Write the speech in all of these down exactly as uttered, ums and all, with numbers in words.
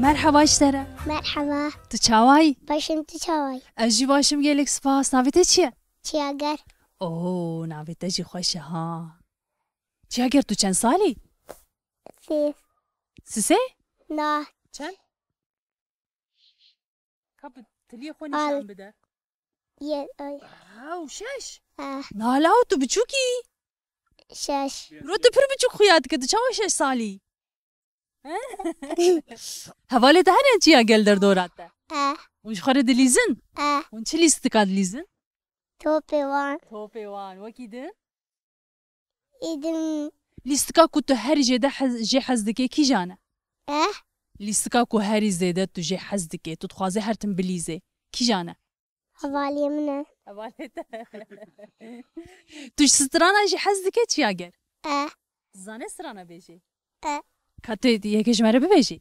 Merheba ji te re. Merheba. Tu çawa yî? Baş im, tu çawa yî? Ez jî baş im, gelek spas. Navê te çi ye? Çiyager. Oo, navê te jî xweş e ha. Çiyager, tu çend salî? Sê. Sisê? Na. Çend? Ka bi tiliyê xwe nîşan bide. Ye, ay. Ew şeş. Eh. Nala, tu biçûk î. Şeş. Ro, tu pir biçûk xuya dike, tu çawa şeş salî? He? Hevalê te hene Çiyager li derdora te? Eh. Hûn ji xwe re dilîzin? Eh. Hûn çi lîstika dilîzin? Topê wan. Topê wan. Wekî din? Êdim. Lîstika ku tu herî jêde hez, jê hez dikê kîjan e? Eh? Lîstika ku herî zêde tu jê hez dikê, tu dixwazê her tim bilîzê, kîjan e? Hevalê min e. Hevalê te. Tu ji strana jî hez dikê Çiyager? Eh. Dizanê strana bêjî? Eh. Ka tu yekê ji me re bibêjî?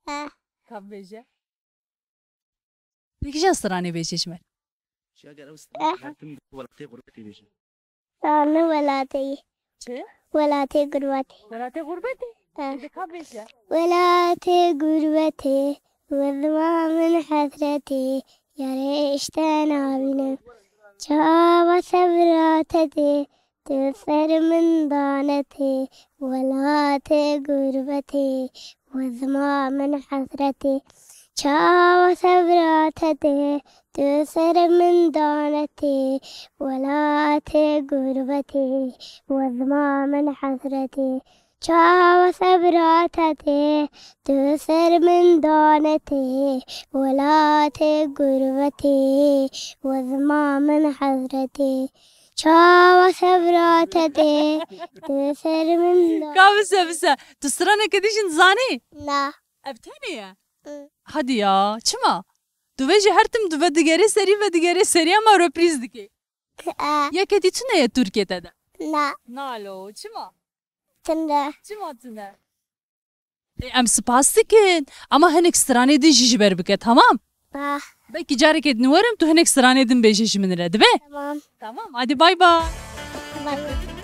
Eh. Ka bibêje? Pêkî jî stranê bêje ji me. Çiyager ew stran Eh. Her tim welatê gurbetê bêje. Strana welatê. Çi? Welatê gurbetê. Welatê gurbetê? Eh. Ê, de ka bêje? Welatê gurbetê, we zima min hesretê, yarê ji te nabînim. Çawa sebra te tê, tu ser min danetê, welatê gurbetê, we zima min hesretê. Çawa sebra te tê, tu ser min danetê, welatê gurbetê, we zima min hesretê. Çawa sebra te tê, tu ser min danetê, welatê gurbetê, we zima min hesretê. Çawa sebra te tê, tu ser min da- Ka bise, bise. Tu straneke din jî dizanî? Na. Ev tenê ye? Hı. Hadi ya, çima? Tu vê jî her tim tu vedigerê serî, vedigerê serî, ama reprîz dikê. E. Yeketî tune ye Tirkiyê te de? Na. Nalo, çima? Tune. Çima tune? Ê, em spas dikin. Ama hinek stranê din jî ji ber bike, tamam? Ah. Belkî carekê din werim, tu hinek stranê din bêje ji min re, dibe? Tamam. Tamam, hadi bay bay. Bay bay.